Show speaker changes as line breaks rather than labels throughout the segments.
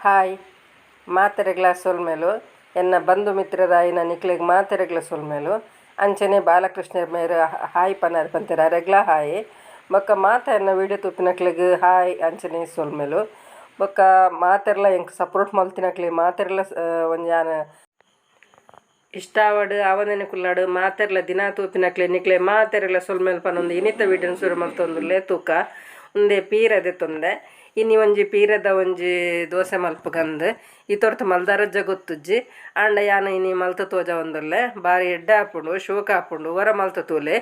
Hi ಮಾತೆರೆಗ್ಲ ಸೊಲ್ಮೆಲು. ಎನ್ನ ಬಂಧು ಮಿತ್ರರಾಯಿನ ನಿಕ್ಲೆಗ್ ಮಾತೆರೆಗ್ಲ ಸೊಲ್ಮೆಲು. ಅಂಚನೆ ಬಾಲಕೃಷ್ಣ ಮೇರ್ ಹಾಯ್ ಪನರ್ ಪಂತೆರ್, ಅರೆಗ್ಲ ಹಾಯ್. ಬೊಕ್ಕ ಮಾತ ಎನ್ನ ವಿಡಿಯೋ ತೂಪಿನಕ್ಲೆಗ್ ಹಾಯ್ ಅಂಚನೆ ಸೊಲ್ಮೆಲು. ಬೊಕ್ಕ ಮಾತೆರ್ಲ ಎಂಕ್ ಸಪೋರ್ಟ್ ಮಲ್ತಿನಕ್ಲೆ ಮಾತೆರ್ಲ ಒಂಜಿ ಯಾನ್ ಇಷ್ಟ ಆವಡ್ ಆವಂದನೆ ಕುಲ್ಲಡ್ ಮಾತೆರ್ಲ ದಿನ ತೂಪಿನಕ್ಲೆ ನಿಕ್ಲೆ ಮಾತೆರೆಗ್ಲ ಸೊಲ್ಮೆಲು ಪನೊಂದು ಇನಿತ ವಿಡಿಯೋನ್ ಶುರು ಮಲ್ತೊಂದುಲ್ಲೆ. ತೂಕ ಉಂದೆ ಪೀರದೆ ತೊಂದೆ ಇನಿ ಒಂಜಿ ಪೀರೆದ ಒಂಜಿ ದೋಸೆ ಮಲ್ಪುಗಂದ್ ಇತೊರ್ತು ಮಲ್ದಾರಜ್ಜ ಗೊತ್ತುಜ್ಜಿ ಆಂಡ ಯಾನ್ ಇನಿ ಮಲ್ತ್ ತೋಜಾವೊಂದುಲ್ಲೆ. ಬಾರಿ ಎಡ್ಡೆ ಆಪುಂಡು, ಶೋಕ್ ಆಪುಂಡು. ಒರ ಮಲ್ತ್ ತೂಲೆ.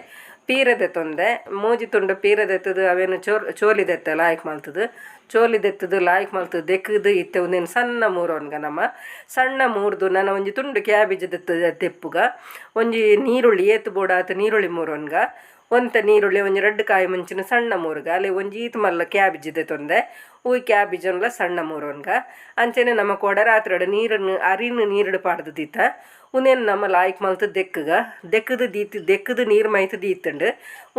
ಪೀರೆದೆ ತೊಂದೆ ಮೂಜಿ ತುಂಡು ಪೀರೆ ದೆತ್ತುದು ಅವೇನು ಚೋಲಿ ದೆತ್ತೆ ಲಾಯ್ಕ್ ಮಲ್ತುದು ಚೋಲಿ ದೆತ್ತುದು ಲಾಯ್ಕ್ ಮಲ್ತುದು ದೆಕ್ಕುದು ಇತ್ತೆ ಉಂದೆನ್ ಸಣ್ಣ ಮೂರೊನ್ಗ ನಮ ಸಣ್ಣ ಮೂರ್ದು ನನ ಒಂಜಿ ತುಂಡು ಕ್ಯಾಬೇಜ್ ದೆತ್ತುದು ತೆಪ್ಪುಗ ಒಂಜಿ ನೀರುಳ್ಳಿ ಏತ್ ಬೋಡಾತ್ ನೀರುಳ್ಳಿ ಮೂರೊನ್ಗ ಒಂತೆ ನೀರುಳ್ಳಿ ಒಂಜಿ ರಡ್ಡ್ ಕಾಯಿ ಮುಂಚಿನ ಸಣ್ಣ ಮೂರುಗ ಅಲ್ಲೇ ಒಂಜಿ ಈತ್ ಮಲ್ಲ ಕ್ಯಾಬೇಜ್ ದೆತ್ತೊಂದೆ ಉಯ್ ಕ್ಯಾಬೇಜನ್ಲ ಸಣ್ಣ ಮೂರೊನ್ಗ. ಅಂಚನೆ ನಮ್ಮ ಕೊಡ ರಾತ್ರಿಡ್ ನೀರನ್ನು ಅರಿನ್ ನೀರುಡು ಪಾಡ್ದು ದೀತ ಉಂದೆನ್ ನಮ್ಮ ಲಾಯ್ಕ್ ಮಲ್ತು ದೆಕ್ಕುಗ ದೆಕ್ಕುದು ದೀತ್ ದೆಕ್ಕುದು ನೀರು ಮೈತು ದೀತುಂಡು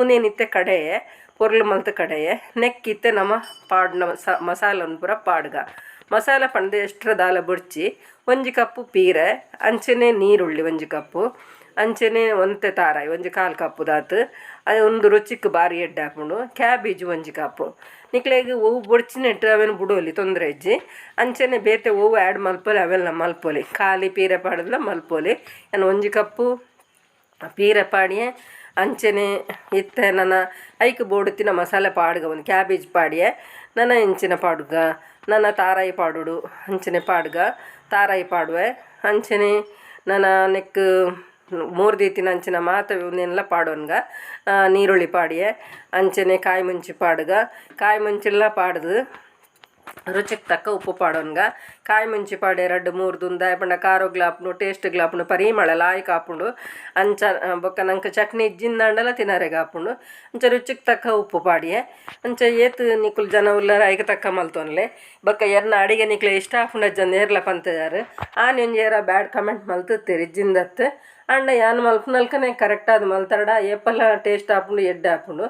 ಉಂದೆನ್ ಇತ್ತೆ ಕಡೆಯೆ ಪೊರ್ಲು ಮಲ್ತು ಕಡೆಯೆ ನೆಕ್ಕಿತ್ತೆ ನಮ್ಮ ಪಾಡ್ನ ಮಸಾಲನ್ ಪೂರ ಪಾಡ್ಗ. ಮಸಾಲ ಪಂದ್ ಎಷ್ಟ್ರ ದಾಲ ಬೊಡ್ಚಿ ಒಂಜಿ ಕಪ್ಪು ಪೀರೆ ಅಂಚನೆ ನೀರುಳ್ಳಿ ಒಂಜಿ ಕಪ್ಪು ಅಂಚನೆ ಒಂತೆ ತಾರಾಯಿ ಒಂಜಿ ಕಾಲು ಕಪ್ಪು ದಾತ್ ಅದು ಒಂದು ರುಚಿಕ್ ಬಾರಿ ಎಡ್ಡೆ ಆಪುಂಡು. ಕ್ಯಾಬೇಜ್ ಒಂಜಿ ಕಪ್ಪು ನಿಕ್ಲೆಗ್ ಒವು ಬೊಡ್ಚಿನೆಟ್ ಅವೆನ್ ಬುಡೊಲಿ ತೊಂದರೆ ಇಜ್ಜಿ. ಅಂಚನೆ ಬೇತೆ ಒವು ಆ್ಯಡ್ ಮಲ್ಪೊಲಿ ಅವೆಲ್ಲ ಮಲ್ಪೊಲಿ ಖಾಲಿ ಪೀರೆ ಪಾಡ್ದ್ಲ ಮಲ್ಪೊಲಿ. ಯಾನ್ ಒಂಜಿ ಕಪ್ಪು ಪೀರೆ ಪಾಡಿಯೆ ಅಂಚನೆ ಇತ್ತೆ ನನ ಐಕ್ ಬೋಡುತ್ತಿನ ಮಸಾಲೆ ಪಾಡ್ಗ ಒಂದು ಕ್ಯಾಬೇಜ್ ಪಾಡಿಯೆ ನನ ಇಂಚಿನ ಪಾಡುಗ ನನ ತಾರಾಯಿ ಪಾಡೊಡು ಅಂಚನೆ ಪಾಡ್ಗ ತಾರಾಯಿ ಪಾಡುವೆ ಅಂಚನೆ ನನ ನೆಕ್ ಮೂರ್ದೀತಿನ ಅಂಚಿನ ಮಾತ ಉಂದೆನ್ಲ ಪಾಡೊನ್ಗ. ನೀರುಳ್ಳಿ ಪಾಡಿಯೆ ಅಂಚನೆ ಕಾಯಿ ಮುಂಚಿ ಪಾಡುಗ ಕಾಯಿ ಮುಂಚಿಲ ಪಾಡ್ದು ರುಚಿಕ್ ತಕ್ಕ ಉಪ್ಪು ಪಾಡೊನ್ಗ. ಕಾಯಿ ಮುಂಚಿ ಪಾಡೆ ರಡ್ಡ್ ಮೂರ್ದು ದಾಯೆ ಪಂಡ ಖಾರೊಗ್ಲ ಆಪುಂಡು ಟೇಸ್ಟ್ಗ್ಲ ಆಪುಂಡು ಪರಿಮಳ ಲಾಯ್ಕ್ ಆಪುಂಡು. ಅಂಚ ಬೊಕ್ಕ ನಂಕ್ ಚಟ್ನಿ ಇಜ್ಜಿಂದಾಂಡಲ ತಿನರೆಗ್ ಆಪುಂಡು. ಅಂಚ ರುಚಿಕ್ ತಕ್ಕ ಉಪ್ಪು ಪಾಡಿಯೆ ಅಂಚ ಏತ್ ನಿಕುಲು ಜನ ಉಲ್ಲರ್ ಐಕ್ ತಕ್ಕ ಮಲ್ತೊನ್ಲೆ. ಬೊಕ್ಕ ಎನ್ನ ಅಡಿಗೆ ನಿಕ್ಲೆ ಇಷ್ಟ ಆಪುಂಡ ಜನ ಏರ್ಲ ಪಂತಿದಾರ್ ಆನಿ ಒಂಜಿ ಏರ ಬ್ಯಾಡ್ ಕಮೆಂಟ್ ಮಲ್ತಿತ್ತೆರ್ ಇಜ್ಜಿಂದತ್ ಆಂಡ ಯಾನ್ ಮಲ್ಪುನಲ್ಕನೆ ಕರೆಕ್ಟ್ ಆದ್ ಮಲ್ತರಡ ಏಪಲ ಟೇಸ್ಟ್ ಆಪುಂಡು ಎಡ್ಡೆ ಆಪುಂಡು.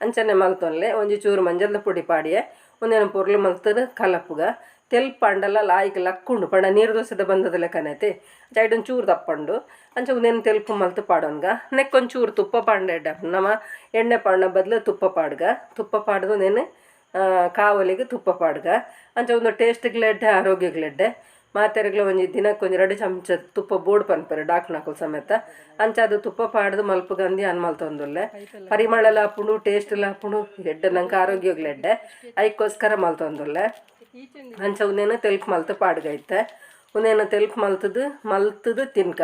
ಅಂಚನೆ ಮಲ್ತೊನ್ಲೆ. ಒಂಜಿ ಚೂರು ಮಂಜಲ್ದ ಪೊಡಿ ಪಾಡಿಯೆ ಉಂದೆನ್ ಪೊರ್ಲು ಮಲ್ತುದು ಕಲಪುಗ ತೆಲ್ಪಂಡಲ ಲಾಯ್ಕ್ ಲಕ್ಕುಂಡು ಪಂಡ ನೀರು ದೋಸೆದ ಬಂದದ ಲೆಕ್ಕನೈತೆ ಅಂಚ ಐಟ್ ಒಂಚೂರು ದಪ್ಪುಂಡು ಅಂಚ ಉಂದೆನ್ ತೆಲ್ಪು ಮಲ್ತು ಪಾಡೊನ್ಗ. ನೆಕ್ಕೊಂಚೂರು ತುಪ್ಪ ಪಾಂಡ ಎಡ್ಡೆ ಆಪುಂಡು. ನಮ ಎಣ್ಣೆ ಪಾಡ್ನ ಬದಲು ತುಪ್ಪ ಪಾಡ್ಗ ತುಪ್ಪ ಪಾಡ್ದು ಉಂದೆನ್ ಕಾವಲಿಗ್ ತುಪ್ಪ ಪಾಡ್ಗ. ಅಂಚ ಉಂದು ಟೇಸ್ಟ್ಗ್ಲ ಎಡ್ಡೆ ಆರೋಗ್ಯಗ್ಲ ಎಡ್ಡೆ. ಮಾತೆರೆಗ್ಲ ಒಂಜಿ ದಿನಕ್ಕೆ ಒಂಜಿ 2 ಚಮಚ ತುಪ್ಪ ಬೋಡು ಪನ್ಪೆರ್ ಡಾಕ್ಟ್ನಕುಲು ಸಮೇತ. ಅಂಚ ಅದು ತುಪ್ಪ ಪಾಡ್ದು ಮಲ್ಪುಗಂದು ಯಾನ್ ಮಲ್ತೊಂದುಲ್ಲೆ. ಪರಿಮಳಲ ಆಪುಂಡು ಟೇಸ್ಟ್ಲ ಆಪುಂಡು ಎಡ್ಡೆ ನಂಕ್ ಆರೋಗ್ಯಗ್ಲ ಎಡ್ಡೆ ಐಕ್ಕೋಸ್ಕರ ಮಲ್ತೊಂದುಲ್ಲೆ. ಅಂಚ ಉಂದೆನ್ ತೆಲ್ಪು ಮಲ್ತು ಪಾಡ್ಗ ಇತ್ತೆ ಉಂದೆನ್ ತೆಲ್ಪು ಮಲ್ತುದು ಮಲ್ತುದು ತಿನ್ಕ.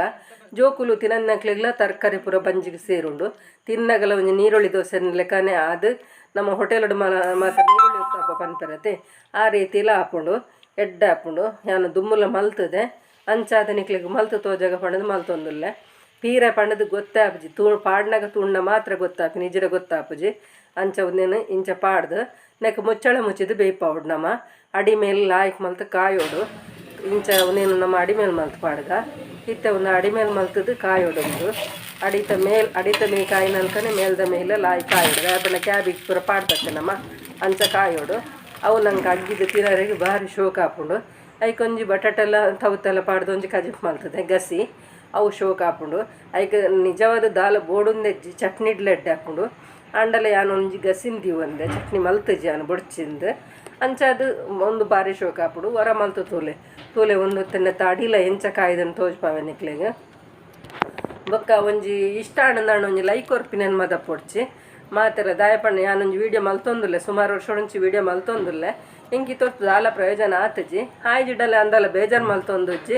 ಜೋಕುಲು ತಿನನ್ನಕ್ಲೆಗ್ಲ ತರಕಾರಿ ಪೂರ ಬಂಜಿಗ್ ಸೇರುಂಡು. ತಿನ್ನಗಲ ಒಂಜಿ ನೀರುಳ್ಳಿ ದೋಸೆ ಲೆಕ್ಕನೆ ಆದ್ ನಮ್ಮ ಹೋಟೆಲ್ ಮಾತ ನೀರುಳ್ಳಿ ಉತ್ತಪ್ಪ ಪನ್ಪೆರತೆ ಆ ರೀತಿಲ ಆಪುಂಡು ಎಡ್ಡೆ ಆಪುಂಡು. ಯಾನ್ ದುಮ್ಮುಲ ಮಲ್ತುದೆ ಅಂಚಾದ್ ನಿಕ್ಲೆಗ್ ಮಲ್ತು ತೋಜಾಗ ಪಂಡುದು ಮಲ್ತೊಂದುಲ್ಲೆ. ಪೀರೆ ಪಂಡುದು ಗೊತ್ತೇ ಆಪುಜಿ ತೂ ಪಾಡ್ನಗ ತೂಂಡ ಮಾತ್ರ ಗೊತ್ತಾಪಿ ನಿಜರ ಗೊತ್ತಾಪುಜಿ. ಅಂಚ ಉಂದೆನ್ ಇಂಚ ಪಾಡ್ದು ನೆಕ್ ಮುಚ್ಚಳ ಮುಚ್ಚಿದು ಬೇಯ್ಪಾವೊಡು ನಮ ಅಡಿ ಮೇಲ್ ಲಾಯ್ಕ್ ಮಲ್ತು ಕಾಯೋಡು. ಇಂಚ ಉಂದೆನ್ ನಮ ಅಡಿ ಮೇಲ್ ಮಲ್ತು ಪಾಡ್ಗ ಇತ್ತೆ ಉಂದು ಅಡಿ ಮೇಲ್ ಮಲ್ತುದು ಕಾಯೋಡು ಉಂದು ಅಡಿತ ಮೇಲ್ ಅಡಿತ ಮೇ ಕಾಯಿನಲ್ಕನೆ ಮೇಲ್ದ ಮೇಲೆ ಲಾಯ್ ಕಾಯೋಡು ದಾಯೆ ಪಂಡ ಕ್ಯಾಬೇಜ್ ಪೂರ ಪಾಡ್ದತ್ತೆ ನಮ ಅಂಚ ಕಾಯೋಡು. ಅವು ನಂಗೆ ಅಗ್ಗಿದ ತಿನರೆಗ್ ಬಾರಿ ಶೋಕ್ ಆಪುಂಡು. ಐಕೊಂಜಿ ಬಟಾಟೆಲ ತೌತೆಲ ಪಾಡ್ದು ಒಂಜಿ ಕಜಿಪು ಮಲ್ತುದೆ ಗಸಿ ಅವು ಶೋಕ್ ಆಪುಂಡು. ಐಕ್ ನಿಜವಾದ ದಾಲ ಬೋಡುಂದೆಜ್ಜಿ ಚಟ್ನಿಡ್ಲ ಎಡ್ಡೆ ಆಪುಂಡು. ಆಂಡಲ ಯಾನ್ ಒಂಜಿ ಗಸಿನ್ ದೀವಂದೆ ಚಟ್ನಿ ಮಲ್ತುಜಿ ಯಾನ್ ಬೊಡ್ಚಿಂದ್. ಅಂಚಾದ್ ಉಂದು ಬಾರಿ ಶೋಕ್ ಆಪುಂಡು. ಒರ ಮಲ್ತು ತೂಲೆ ತೂಲೆ ಉಂದು ನೆತ್ತ ಅಡಿಲ ಎಂಚ ಕಾಯ್ದನ್ ತೋಜ್ಪಾವೆ ನಿಕ್ಲೆಗ್. ಬೊಕ್ಕ ಒಂಜಿ ಇಷ್ಟ ಆಂಡ ಒಂಜಿ ಲೈಕ್ ಕೊರ್ಪಿನೆನ್ ಮದಪೊಡ್ಚಿ ಮಾತೆರ ದಾಯೆ ಪಂಡ ಯಾನೊಂಜಿ ವೀಡಿಯೋ ಮಲ್ತೊಂದುಲ್ಲೆ ಸುಮಾರು ವರ್ಷೊಡೊಂಚಿ ವೀಡಿಯೋ ಮಲ್ತೊಂದುಲ್ಲೆ. ಎಂಕ್ ಇತೊರ್ತು ದಾಲ ಪ್ರಯೋಜನ ಆತುಜಿ ಆಯ್ಜಿಡಲ ಅಂದಲ ಬೇಜಾರ್ ಮಲ್ತೊಂದುಜ್ಜಿ.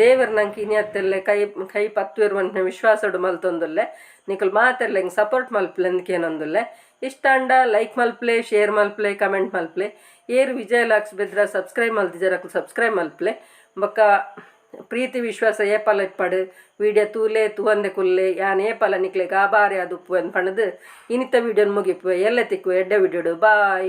ದೇವೆರ್ ನಂಕ್ ಇನಿ ಅತ್ತೆಲ್ಲೆ ಕೈ ಕೈ ಪತ್ತುವೆರ್ ಪನ್ಪಿನ ವಿಶ್ವಾಸೊಡು ಮಲ್ತೊಂದುಲ್ಲೆ. ನಿಕುಲು ಮಾತೆರ್ಲ ಎಂಕ್ ಸಪೋರ್ಟ್ ಮಲ್ಪುಲೆ ಅಂದ್ ಕೇನೊಂದುಲ್ಲೆ. ಇಷ್ಟ ಆಂಡ ಲೈಕ್ ಮಲ್ಪುಲೆ ಶೇರ್ ಮಲ್ಪುಲೆ ಕಮೆಂಟ್ ಮಲ್ಪುಲೆ. ಏರ್ ವಿಜಯ ಲಾಕ್ಸ್ ಬೆದ್ರ ಸಬ್ಸ್ಕ್ರೈಬ್ ಮಲ್ತಿಜಾರ್ ಅಕುಲು ಸಬ್ಸ್ಕ್ರೈಬ್ ಮಲ್ಪುಲೆ. ಬೊಕ್ಕ ಪ್ರೀತಿ ವಿಶ್ವಾಸ ಏಪಲ ಇಪ್ಪಡು ವೀಡಿಯೋ ತೂಲೆ ತೂವಂದೆ ಕುಲ್ಲೆ ಯಾನ್ ಏಪಲ ನಿಕ್ಲೆಗ್ ಆಬಾರಿ ಆದುಪ್ಪುವೆ ಪಂಡುದು ಇನಿತ ವೀಡಿಯೋನ್ ಮುಗಿಪುವೆ. ಎಲ್ಲೆ ತಿಕ್ಕುವೆ ಎಡ್ಡೆ ವೀಡಿಯೋಡು. ಬಾಯ್.